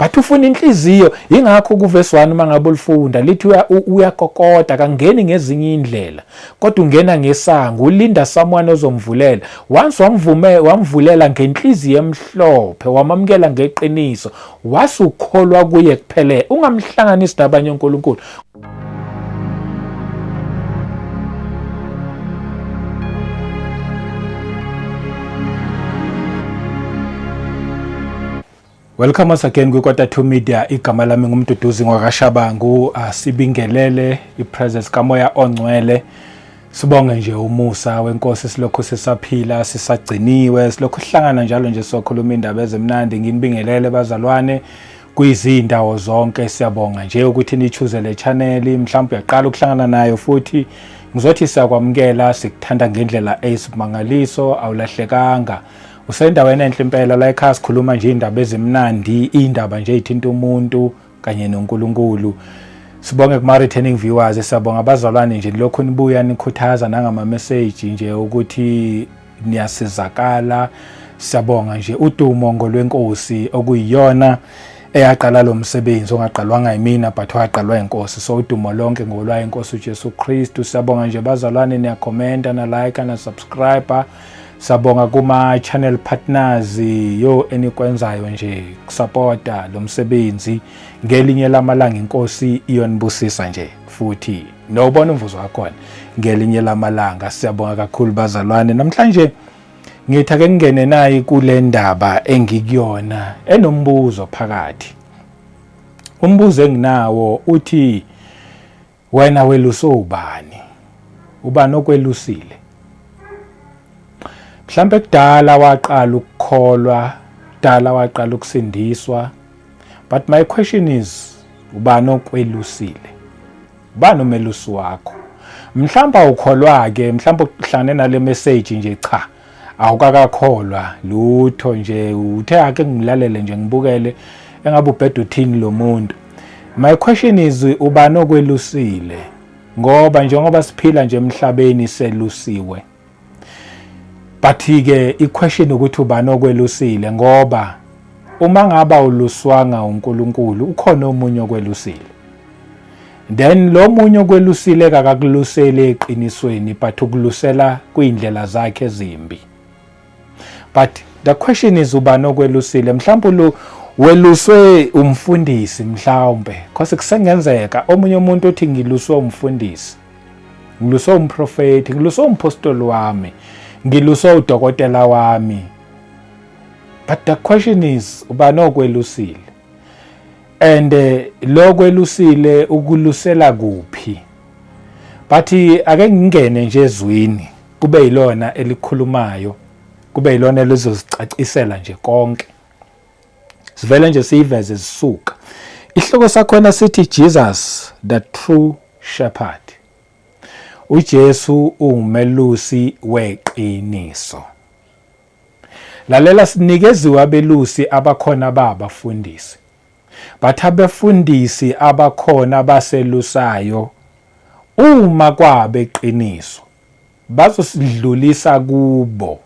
But ufuna inhliziyo. Ingakho kuverse 1 uma ngabe ulifunda lithi uyakokota, kangeni ngezinye indlela, kodwa ungena ngesango, ulinda someone ozomvulela. Once wamvume, wamvulela ngenhliziyo emhlophe, wamamukela ngeqiniso, wasukholwa kuye kuphele, ungamhlanganisi nabanye onkulunkulu. Welcome once again kwiKota 2 Media. Igama lami nguMduduzi ngwakaShabangu. Asibingelele ipresence kaMoya oNgcwele. Sibonge nje umusa wenkosi, silokhu sisaphila, sisagciniwe, silokhu sihlangana njalo nje sokhuluma indaba ezimnandi. Nginibingelele bazalwane kwizindawo zonke. Siyabonga nje ukuthi nichoose le channel. Mhlawumbe uyaqala ukuhlangana nayo futhi, ngizothi siyakwamukela, sikuthanda ngendlela eyisimangaliso. Awulahlekanga, usendaweni enhle impela la ekhaya. Sikhuluma nje indaba ezimnandi, indaba nje ezithinta umuntu kanye noNkulunkulu. Sibonge kuma returning viewers, siyabonga abazalwane nje lokhu nibuya nikhuthaza nangama message nje ukuthi niyasizakala. Siyabonga nje, udumo ngolwenkosi okuyiyona eyaqala lo msebenzi ongaqalwanga yimina but waqalwa inkosi. So udumo lonke ngolwayo inkosi uJesu Kristu. Siyabonga nje bazalwane, niyakhomenta na like na subscribe. Siyabonga kuma channel partners yo enikwenzayo nje kusupporta lo msebenzi. Ngelinye lamalanga inkosi iyonibusisa nje futhi nobona umvuzo wakhona ngelinye lamalanga. Siyabonga kakhulu bazalwane. Namhlanje ngithi ake ngingene nayi kule ndaba engikuyona enombuzo phakathi. Umbuzo enginawo uthi, wena weluso ubani? Ubani okwelusile? Mhlambe kudala waqala ukukholwa, kudala waqala ukusindiswa, but my question is, ubani okwelusile? Ubani umelusi wakho? Mhlawumbe awukholwa ke, mhlawumbe uhlangane nale message nje, cha, awukakakholwa lutho nje, uthe ake ngilalele nje, ngibukele engabe ubheda uthini lo muntu. My question is, ubani okwelusile? Ngoba njengoba siphila nje emhlabeni selusiwe, but ke iquestion ukuthi ubani okwelusile, ngoba uma ngaba uluswanga uNkulunkulu, ukhona omunye okwelusile. Then lo munye okwelusile kakakuluseli eqinisweni, but ukulusela kuyindlela zakhe ezimbi. But the question is, ubani okwelusile? Mhlawumbe weluswe umfundisi mhlawumbe, because kusengenzeka omunye umuntu uthi ngiluswe umfundisi, ngiluswe umprofeti, ngiluswe umpostoli wami, ngiluswe udokotela wami. But the question is, ubani okwelusile? And lo kwelusile ukulusela kuphi? But ake ngingene nje ezwini, kube yilona elikhulumayo, kube yilona elizozicacisela nje konke, sivele nje siyiveze zisuka. Ihloko sakhona sithi Jesus the true shepherd. uJesu ungumelusi weqiniso. Lalela, sinikeziwe abelusi abakhona babafundisi, but abefundisi abakhona baselusayo uma kwabe qiniso bazosidlulisa kubo,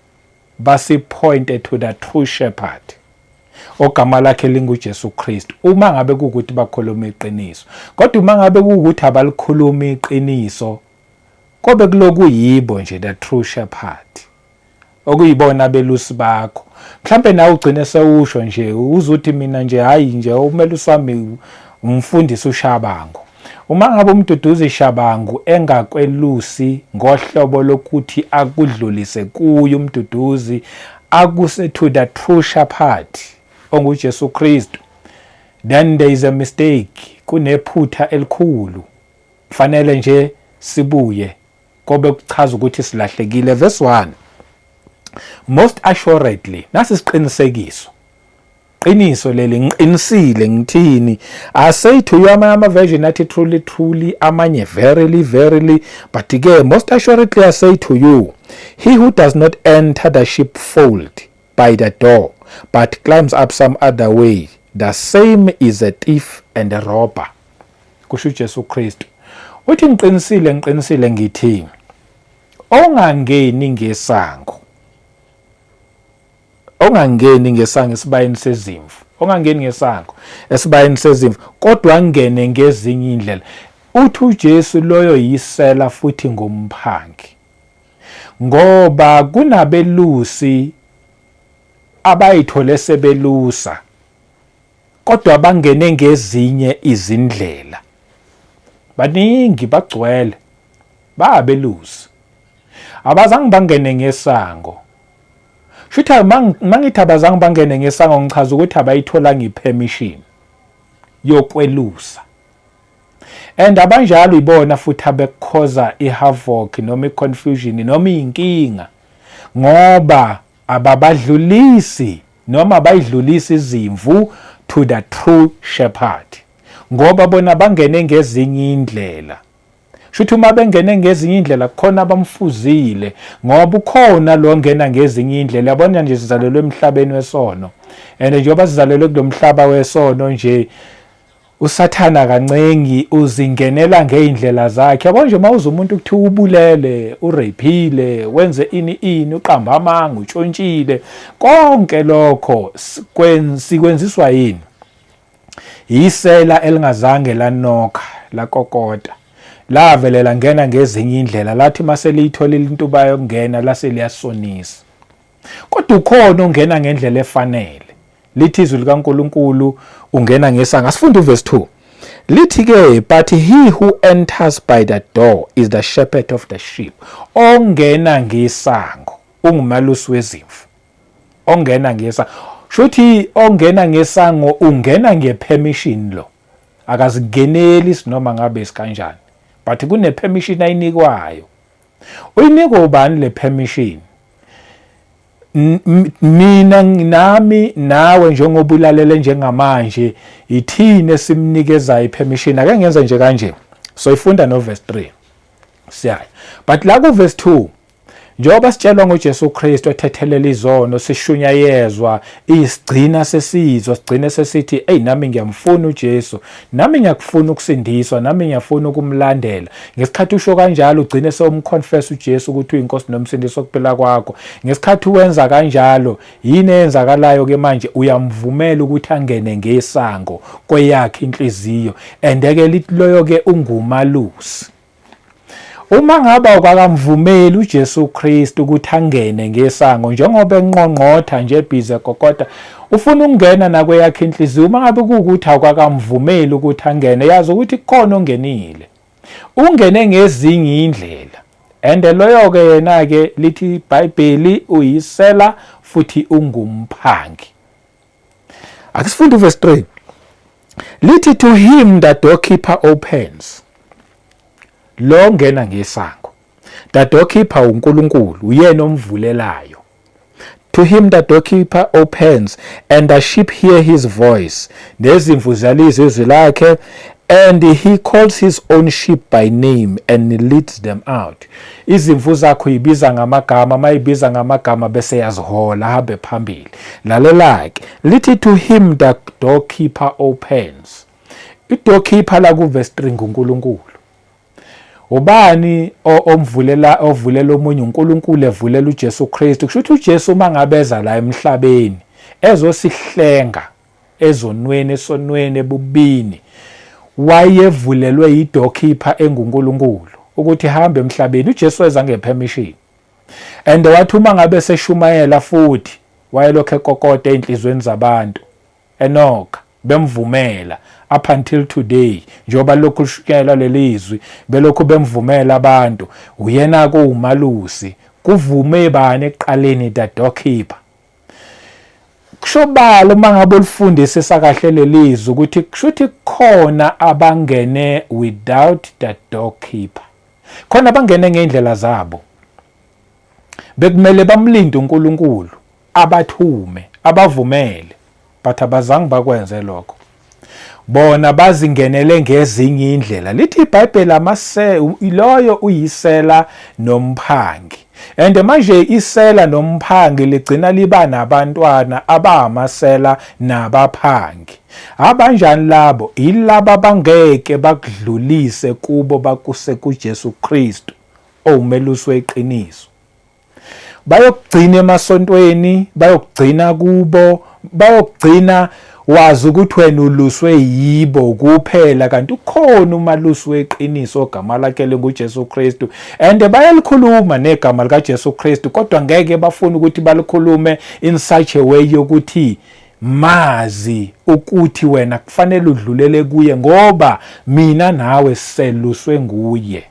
basipointe to the true shepherd ogama lakhe linguJesu Kristu, uma ngabe kuwukuthi bakhuluma iqiniso. Kodwa uma ngabe kuwukuthi abalikhulumi iqiniso, kobe kuloku yibo nje the true shepherd, okuyibona abelusi bakho. Mhlambe nawe ugcine sewusho nje uzuthi mina nje hayi nje umelusi wami umfundisi uShabangu. Uma ngabe uMduduzi Shabangu engakwelusi ngohlobo lokuthi akudlulise kuye uMduduzi, akuse to the true shepherd onguJesu Kristu, then there is a mistake, kunephutha elikhulu. Fanele nje sibuye kobe kuchaza ukuthi silahlekile. Verse 1, most assuredly, nasi siqinisekiso, qiniso leli, ngiqinisile ngithini, I say to you. Amanye ama-version athi truly, truly, amanye verily, verily, but ke most assuredly I say to you, he who does not enter the sheepfold by the door but climbs up some other way, the same is a thief and a robber. Kusho uJesu Kristu, uthi ngiqinisile, ngiqinisile ngithi, ongangeni ngesango, ongangeni ngesango esibayeni sezimvu. Ongangeni ngesango esibayeni sezimvu, kodwa angene ngezinye indlela. Uthi uJesu loyo yisela futhi ngumphangi. Ngoba kunabelusi abayithole sebelusa kodwa bangene ngezinye izindlela. Baningi bagcwele babelusi. Abazange bangene ngesango. Shuthi mangithi abazange bangene ngesango ngichaza ukuthi abayitholanga ipermission yokwelusa. And abanjalo ibona futhi abekhoza ihavoc noma iconfusion noma inkinga ngoba ababadlulisi noma bayidlulisa izimvu to the true shepherd ngoba bona bangene ngezinye indlela. Shuthi uma bengene ngezinye indlela kukhona abamfuzile ngoba ukhona lo ngena ngezinye indlela. Yabona nje sizalelwe emhlabeni wesono and njengoba sizalelwe kulomhlaba wesono nje uSathana akancengi uzingenela ngey'ndlela zakhe. Yabo nje uma uza umuntu kuthiwa ubulele, urephile, wenze ini ini, uqamba amanga, utshontshile, konke lokho sikwenziswa yini? Yisela elingazange lanokha, lakokota. Lavele langena ngezinye indlela, lathi uma seliyitholile intuba yokungena lase liyasonisa. Kodwa ukhona ongena ngendlela efanele. Lithi izwi likaNkulunkulu ungena ngesango. Asifunde uverse 2. Lithi ke, but he who enters by the door is the shepherd of the sheep. Ongena ngesango ungumalusi wezimvu. Ongena ngesango. Shuthi ongena ngesango ungena ngepermission lo. Akazingeneli noma ngabe sikanjani. But kune permission ayinikwayo. Uyinikwa ubani le permission? Mina nami nawe njengoba ulalele njengamanje ithini esimnikeza ipermission? Ake ngenze nje kanje. So ifunda no verse 3. Siyaya. But la ku verse 2 njengoba sitshelwa ngoJesu Kristu ethethelela izono, sishunyayezwa, isigcina sesizwa, sigcine sesithi ey nami ngiyamfuna uJesu, nami ngiyakufuna ukusindiswa, nami ngiyafuna ukumlandela. Ngesikhathi usho kanjalo ugcine sewumconfess uJesu ukuthi uyinkosi nomsindisi wokuphila kwakho. Ngesikhathi wenza kanjalo, yini eyenzakalayo ke manje? Uyamvumela ukuthi angene ngesango kweyakhe inhliziyo. And ke lithi loyo ke ungumalusi. Uma ngabe awukakamvumeli uJesu Kristu ukuthi angene ngesango njengoba enqonqotha nje ebhizi ekokota, ufuna ukungena nakweyakhe inhliziyo. Uma ngabe kuwukuthi awukakamvumeli ukuthi angene, yazi ukuthi kukhona ongenile. Ungene ngezinye indlela. And loyo-ke yena-ke lithi iBhayibheli uyisela futhi ungumphangi. Ake sifunde uverse 3. Lithi to him the doorkeeper opens. Lo ngena ngesango. The doorkeeper uNkulunkulu, uyena omvulelayo. To him the doorkeeper opens and the sheep hear his voice. Nezimvu ziyalizwa izwi lakhe and he calls his own sheep by name and leads them out. Izimvu zakho uyibiza ngamagama, mayibiza ngamagama bese yazihola ahambe phambili. Lalela-ke, lithi to him the doorkeeper opens. I-doorkeeper la ku-verse 3 nguNkulunkulu. Ubani omvulela ovulela omunye? uNkulunkulu evulela uJesu Kristu. Kusho ukuthi uJesu uma ngabe eza la emhlabeni ezosihlenga ezonweni, esonweni, ebubini, wayevulelwe yidoorkeeper enguNkulunkulu ukuthi hambe emhlabeni. uJesu weza ngepermission. And wathi uma ngabe seshumayela futhi wayelokhu ekokota ezinhlizweni zabantu enoka bemvumela up until today, njengoba lokhu lishunyayelwa leli zwi belokhu bemvumela abantu. Uyena kuwumalusi. Kuvume bani ekuqaleni? The doorkeeper. Kusho bala uma ngabe ulifundisisa kahle lelizwi ukuthi kusho ukuthi kukhona abangene without the doorkeeper, khona abangene ngey'ndlela zabo. Bekumele bamlinde uNkulunkulu abathume abavumele, but abazange bakwenze lokho. Bona bazingenele ngezinye indlela. Lithi iBhayibheli amase loyo uyisela nomphangi. And manje isela nomphangi ligcina liba nabantwana abahamasela nabaphangi. Abanjani labo? Yilaba bangeke bakudlulise kubo bakuse kuJesu Kristu owumelusi weqiniso. Bayokugcina emasontweni, bayokugcina kubo, bayokugcina. Wazi ukuthi wena uluswe yibo kuphela, kanti ukhona umalusi weqiniso ogama lakhe linguJesu Kristu, and bayalikhuluma negama likaJesu Kristu, kodwa ngeke bafune ukuthi balikhulume in such a way yokuthi mazi ukuthi wena kufanele udlulele kuye, ngoba mina nawe seluswe nguye.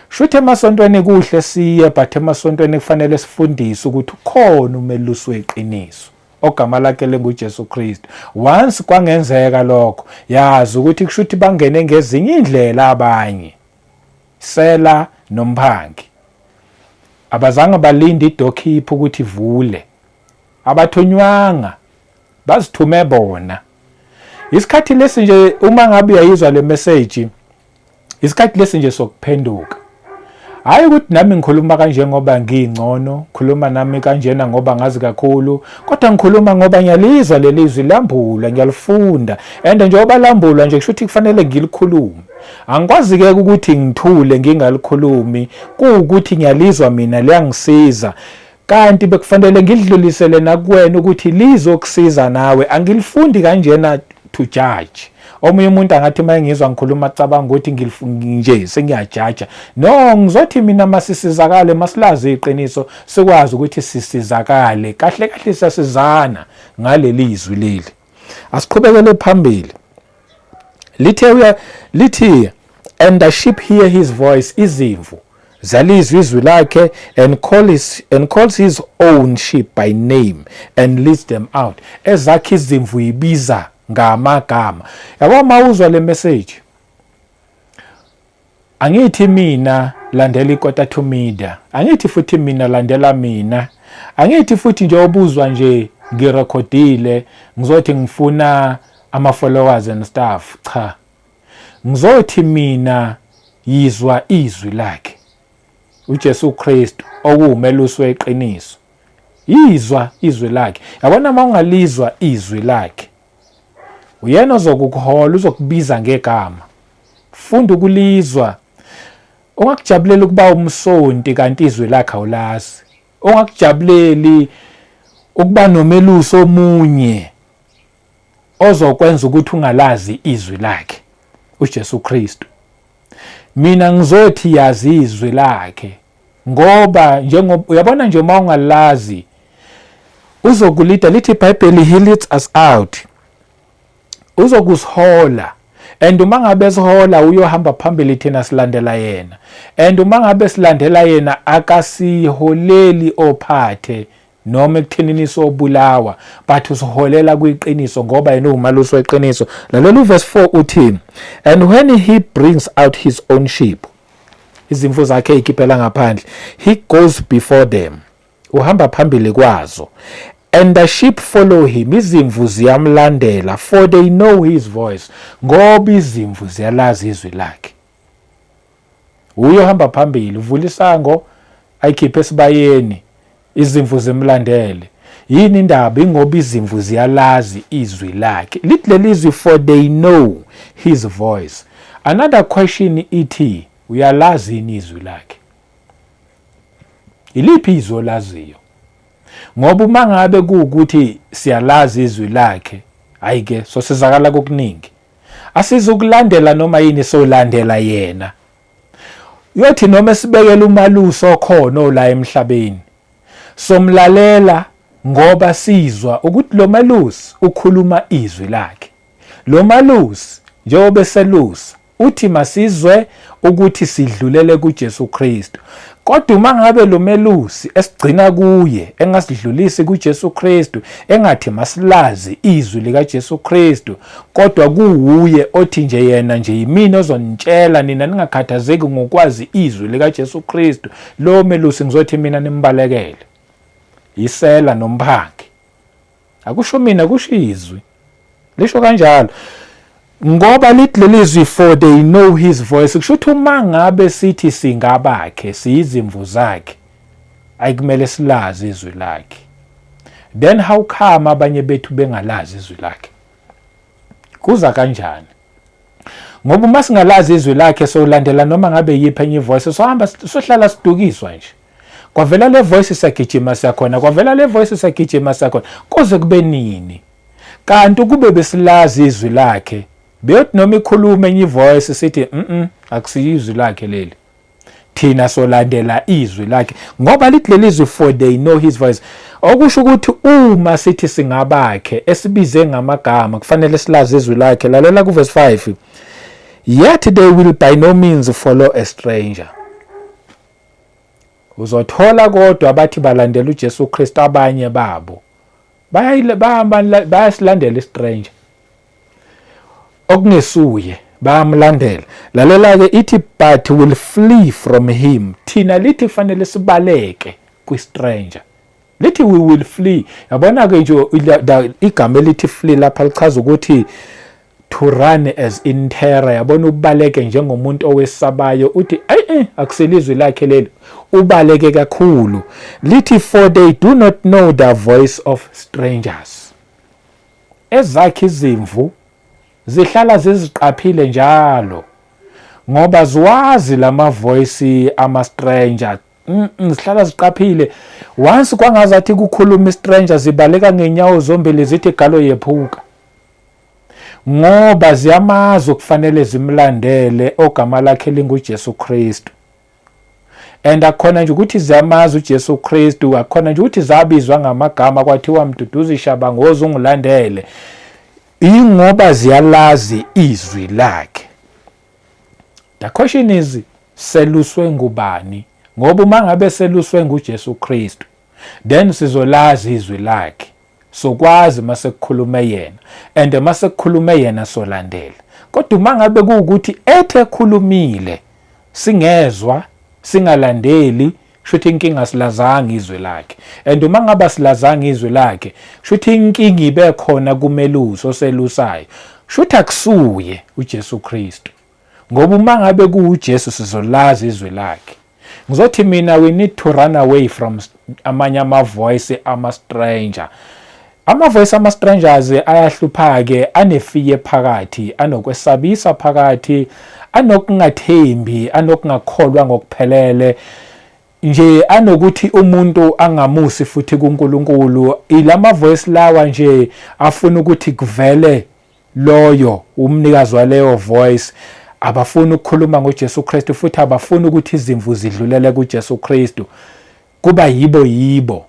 Shuthi emasontweni kuhle siye, but emasontweni kufanele sifundise ukuthi ukhona umelusi weqiniso ogama lakhe lenguJesu Kristu. Once kwangenzeka lokho, yazi ukuthi kushuthi bangene ngezinye indlela abanye, sela nomphangi. Abazange balinde idokhipha ukuthi ivule, abathunywanga, bazithume bona. Isikhathi lesi nje, uma ngabe uyayizwa le message, isikhathi lesi nje sokuphenduka. Hayi ukuthi nami ngikhuluma kanje ngoba ngingcono, khuluma nami kanjena ngoba ngazi kakhulu, kodwa ngikhuluma ngoba ngiyalizwa leli zwi, lambulwa, ngiyalifunda, and njengoba lambulwa nje kusho ukuthi kufanele ngilikhulume. Angikwazi-ke ukuthi ngithule ngingalikhulumi, kuwukuthi ngiyalizwa mina, liyangisiza, kanti bekufanele ngidlulisele nakuwena ukuthi lizokusiza nawe. Angilifundi kanjena to judge. Omunye umuntu angathi uma engizwa ngikhuluma acabanga ukuthi nje sengiyajaja. No, ngizothi mina masisizakale, masilazi iqiniso, sikwazi ukuthi sisizakale kahle kahle, siyasizana ngaleli zwi leli. Asiqhubekele phambili. Lithe uya lithi, and the sheep hear his voice, izimvu zalizwa izwi lakhe, and calls his own sheep by name and leads them out. Ezakhe izimvu ibiza ngamagama. Yabo, mawuzwa le message, angithi mina landela iKota to Media, angithi futhi mina landela mina, angithi futhi nje obuzwa nje ngirekhodile ngizothi ngifuna ama followers and stuff. Cha, ngizothi mina yizwa izwi lakhe uJesu Kristu okuwumelusi weqiniso. Yizwa izwi lakhe. Yabona, uma ungalizwa izwi lakhe, uyena ozokukuhola, uzokubiza ngegama. Funda ukulizwa. Ungakujabulela ukuba umsonti kanti izwi lakhe awulazi. Ungakujabuleli ukuba nomelusi omunye ozokwenza ukuthi ungalazi izwi lakhe uJesu Kristu. Mina ngizothi yazi izwi lakhe, ngoba njengoba uyabona nje, uma ungalazi uzokulida. Lithi iBhayibheli, he leads us out, uzokusihola, and uma ngabe sihola uyohamba phambili, thina silandela yena, and uma ngabe silandela yena akasiholeli ophathe noma ekuthenini sobulawa, but usiholela kwiqiniso ngoba yena uwumalusi weqiniso. Lalela uverse 4, uthi, and when he brings out his own sheep, izimvu zakhe eyikhiphela ngaphandle, he goes before them, uhamba phambili kwazo, and the sheep follow him, izimvu ziyamlandela, for they know his voice, ngoba izimvu ziyalazi izwi lakhe. Uye ohamba phambili, uvula isango, ayikhiphe esibayeni, izimvu zimlandele. Yini indaba? Ingoba izimvu ziyalazi izwi lakhe. Lithi leli zwi, for they know his voice. Another question ithi, uyalazi yini izwi lakhe? Iliphi izwi olaziyo? Ngoba uma ngabe kuwukuthi siyalazi izwi lakhe, hayi ke sosizakala kokuningi. Asizukulandela noma yini, solandela yena. Uyothi noma esibekela umalusi okhona ola emhlabeni, somlalela ngoba sizwa ukuthi lo malusi ukhuluma izwi lakhe. Lo malusi njengoba eselusa uthi masizwe ukuthi sidlulele kuJesu Kristu. Kodwa uma ngabe lo melusi esigcina kuye engasidlulisi kuJesu Kristu, engathi masilazi izwi likaJesu Kristu, kodwa kuwuye othi nje yena nje yimina ozonitshela, nina ningakhathazeki ngokwazi izwi likaJesu Kristu, lo melusi ngizothi mina nimbalekele. Yisela nomphangi. Akusho mina, kusho izwi. Lisho kanjalo. Ngoba lithi leli zwi, for they know his voice, kusho ukuthi uma ngabe sithi singabakhe, siyizimvu zakhe, ayikumele silazi izwi lakhe. Then how come abanye bethu bengalazi izwi lakhe? Kuza kanjani? Ngoba uma singalazi izwi lakhe solandela noma ngabe yiphi enye ivoice, sohamba sohlala sidukiswa nje. Kwavela le voice siyagijima siyakhona, kwavela le voice siyagijima siyakhona, kuze kube nini? Kanti ukube besilazi izwi lakhe, beyothi noma ikhuluma enye ivoice sithi akusiyizwi lakhe leli. Thina solandela izwi lakhe ngoba lithi leli zwi, for they know his voice. Okusho ukuthi uma sithi singabakhe esibize ngamagama, kufanele silazi izwi lakhe. Lalela ku verse 5: "Yet they will by no means follow a stranger." Uzothola kodwa abathi balandela uJesu Kristu, abanye babo bayasilandela istranger okungesuye, bayamlandela. Lalela ke, ithi, "But will flee from him." Thina lithi fanele sibaleke kwi-stranger. Lithi we will flee. Yabona ke nje, igama elithi flee lapha lichaza ukuthi to run as in terror. Yabona, ubaleke njengomuntu owesabayo, uthi ayi, akusilizwi lakhe leli, ubaleke kakhulu. Lithi, "For they do not know the voice of strangers." Ezakhe izimvu zihlala ziziqaphile njalo ngoba ziwazi lama voice ama stranger. Zihlala ziqaphile. Once kwangazathi kukhuluma istranger, zibaleka ngenyawo zombili, zithi galo yephuka, ngoba ziyamazi okufanele zimlandele, ogama lakhe linguJesu Kristu. And akhona nje ukuthi ziyamazi uJesu Kristu, akhona nje ukuthi zabizwa ngamagama, kwathiwa Mduduzi Shabangu, ungilandele, ingoba ziyalazi izwi lakhe. The question is, seluswe ngubani? Ngoba uma ngabe seluswe nguJesu Kristu, then sizolazi izwi lakhe, sokwazi mase kukhulume yena, and mase kukhulume yena solandela. Kodwa uma ngabe kuwukuthi ethe khulumile singezwa, singalandeli, shuthi inkinga silazanga izwi lakhe. And uma ngaba silazanga izwi lakhe, shuthi inkinga ibe khona kumelusi oselusayo, shuthi akusuye uJesu Kristu, ngoba uma ngabe kuwuJesu sizolazi izwi lakhe. Ngizothi mina, we need to run away from amanye ama-voice ama-stranger. Ama-voice ama-strangers ayahlupha-ke, anefear phakathi, anokwesabisa phakathi, anokungathembi, anokungakholwa ngokuphelele nje, anokuthi umuntu angamusi futhi kuNkulunkulu. Ilama voice lawa nje afuna ukuthi kuvele loyo umnikazi waleyo voice. Abafuni ukukhuluma ngoJesu Kristu, futhi abafuni ukuthi izimvu zidlulele kuJesu Kristu, kuba yibo yibo.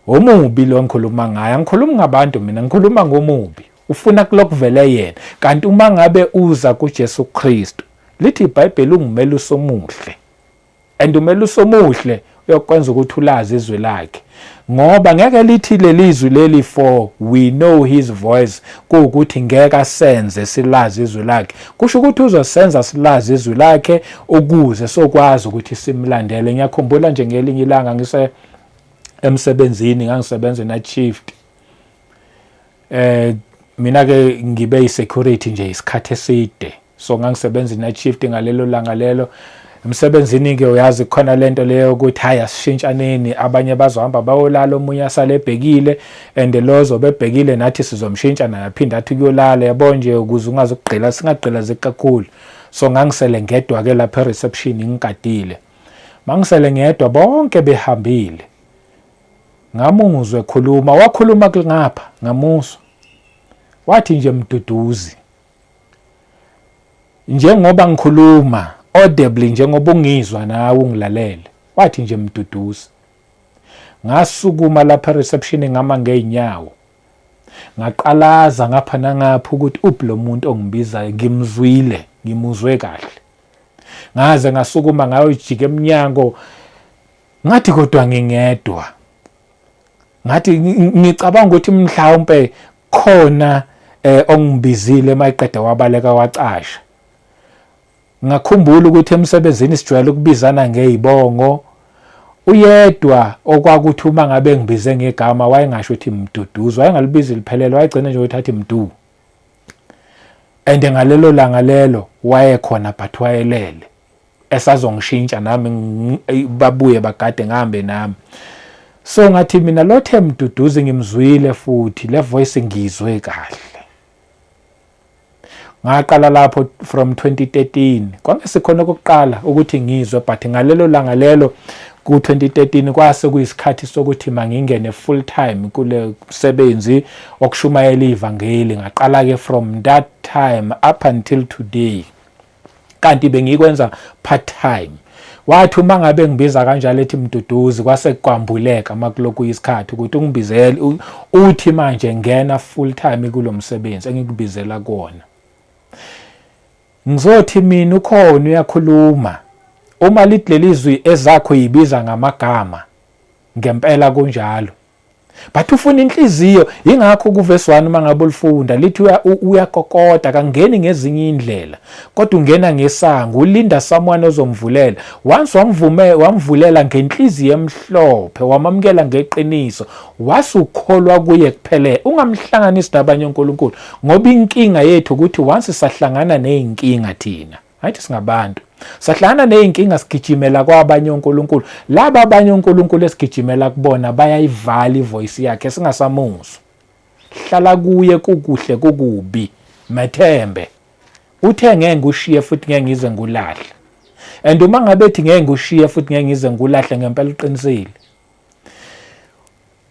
Omubi lo ngikhuluma ngaye, angikhulumi ngabantu mina, ngikhuluma ngomubi, ufuna kulokuvele yena. Kanti uma ngabe uza kuJesu Kristu, lithi iBhayibheli ungumelusi omuhle, and umelusi omuhle uyokwenza ukuthi ulazi izwi lakhe, ngoba ngeke lithi lelizwi leli, "For we know his voice," kuwukuthi ngeke asenze silazi izwi lakhe. Kusho ukuthi uzosenza silazi izwi lakhe ukuze sokwazi ukuthi simlandele. Ngiyakhumbula nje ngelinye ilanga ngise emsebenzini, ngangisebenza night shift. Mina ke ngibe i-security nje isikhathi eside, so ngangisebenza night shift ngalelo langa lelo emsebenzini ke. Uyazi khona lento leyo ukuthi hayi, asishintshaneni, abanye bazohamba bayolala, omunye asale ebhekile, and lo zobe ebhekile nathi sizomshintsha naye aphinde athi kuyolala, yabo nje, ukuze ungazukugqila, singagqilazeki kakhulu. So ngangisele ngedwa ke lapha e-reception, ngigadile. Mangisele ngedwa, bonke behambile, ngamuzwe ekhuluma. Wakhuluma ngapha, ngamuzwa, wathi nje, "Mduduzi." Njengoba ngikhuluma audibly, njengoba ungizwa nawe ungilalele, wathi nje, "Mduduzi." Ngasukuma lapha reception, ngama ngeenyawo, ngaqalaza ngapha nangapha ukuthi uphi lo muntu ongibizayo. Ngimzwile, ngimuzwe kahle. Ngaze ngasukuma ngayojika eminyango, ngathi kodwa ngingedwa, ngathi ngicabanga ukuthi mhlawumbe khona ongibizile, mayiqeda wabaleka wacasha. Ngakhumbula ukuthi emsebenzini sijwayele ukubizana ngezibongo. Uyedwa okwakuthi uma ngabe ngibize ngegama wayengasho ukuthi Mduduzi, wayengalibizi liphelele, wayegcina nje ukuthi athi Mdu. And ngalelo langa lelo wayekhona, but wayelele, esazongishintsha nami, babuye bagade, ngihambe nami. So ngathi mina, lothe Mduduzi, ngimzwile futhi le voice, ngizwe kahle. Ngaqala lapho from 2013, kwangesikhona okokuqala ukuthi ngizwe, but ngalelo langa lelo Ku-2013 kwase kuyisikhathi sokuthi mangingene full time kule msebenzi okushumayela ivangeli. Ngaqala-ke from that time up until today, kanti bengikwenza part time. Wathi uma ngabe ngibiza kanjalo ethi Mduduzi, kwase kwambuleka makulokhu isikhathi ukuthi ungibizele, uthi manje ngena full time kulo msebenzi engikubizela kuwona. Ngizothi mina ukhona uyakhuluma uma lithi lelizwi ezakho yibiza ngamagama, ngempela kunjalo. But ufuna inhliziyo. Ingakho kuvesi 1, uma ngabe ulifunda, lithi uyakokota, akangeni ngezinye indlela kodwa ungena ngesango, ulinda someone ozomvulela. Once wamvume, wamvulela ngenhliziyo emhlophe, wamamukela ngeqiniso, wasukholwa kuye kuphele, ungamhlanganisi nabanye onkulunkulu, ngoba inkinga yethu ukuthi once sahlangana nezinkinga thina, hayi, singabantu, sahlangana nezinkinga, sigijimela kwabanye onkulunkulu. Laba abanye onkulunkulu esigijimela kubona bayayivala ivoice yakhe, singasamuzwa. Hlala kuye, kukuhle kukubi, methembe. Uthe ngeke ngushiye futhi ngeke ngize ngulahle, and uma ngabe ethi ngeke ngushiye futhi ngeke ngize ngulahle, ngempela uqinisile.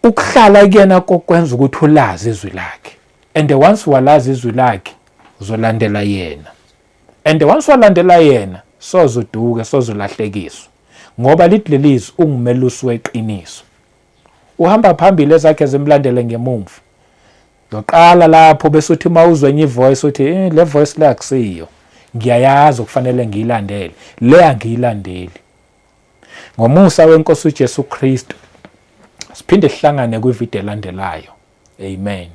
Ukuhlala kuyena kokwenza ukuthi ulazi izwi lakhe, and once walazi izwi lakhe, uzolandela yena, and once walandela yena, soze uduke, soze ulahlekiswa, ngoba lithi lelizwi ungumelusi weqiniso, uhamba phambili, ezakhe zimlandele ngemumva. Yoqala lapho bese uthi uma uzwe enye ivoice uthi, eh, le voice le akusiyo, ngiyayazi okufanele ngiyilandele, le angiyilandeli. Ngomusa wenkosi uJesu Kristu, siphinde sihlangane kwivideo elandelayo. Amen.